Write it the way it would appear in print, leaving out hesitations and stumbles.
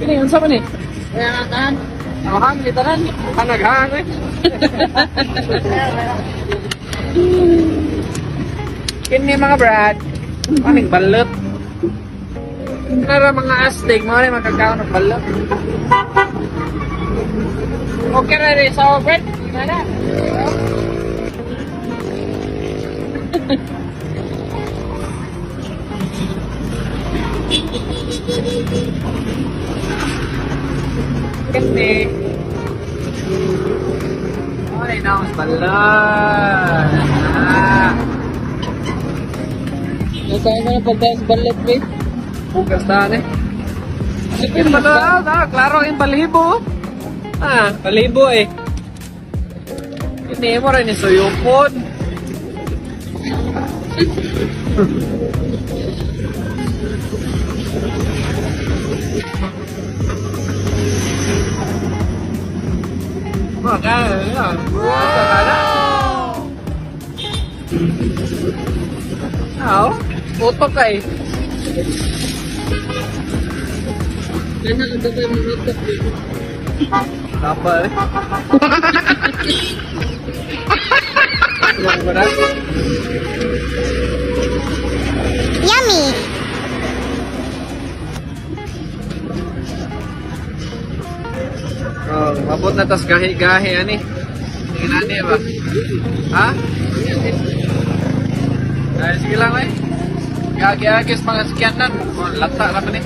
Kini unsa man ni? Kaya tanan. Hang ni tanan. Hanaghang eh. Kini mga brad. Aning balot. Nara mga astig, mga rin magkakaon ng balot. Okay ra rin sa bread. Nana. Kini. Ay, na mas balot. Ah. Nasaan ka na pagkain sa balot, babe? Bukas na eh. Sige, balot. Ah, klaro ang balibo. Ah, balibo eh. Hindi mo rin isuyupon. Maka, wow! Aw, utok ay. Kana ang dagay mo utok, babe. Apa eh? Ano ba na? Yummy! Oh, mabot na tas gahi-gahi ani. Tingnan niya ba? Ha? Ay, sige lang eh. Gagi-agis mga sikyanan. Oh, lata naman eh.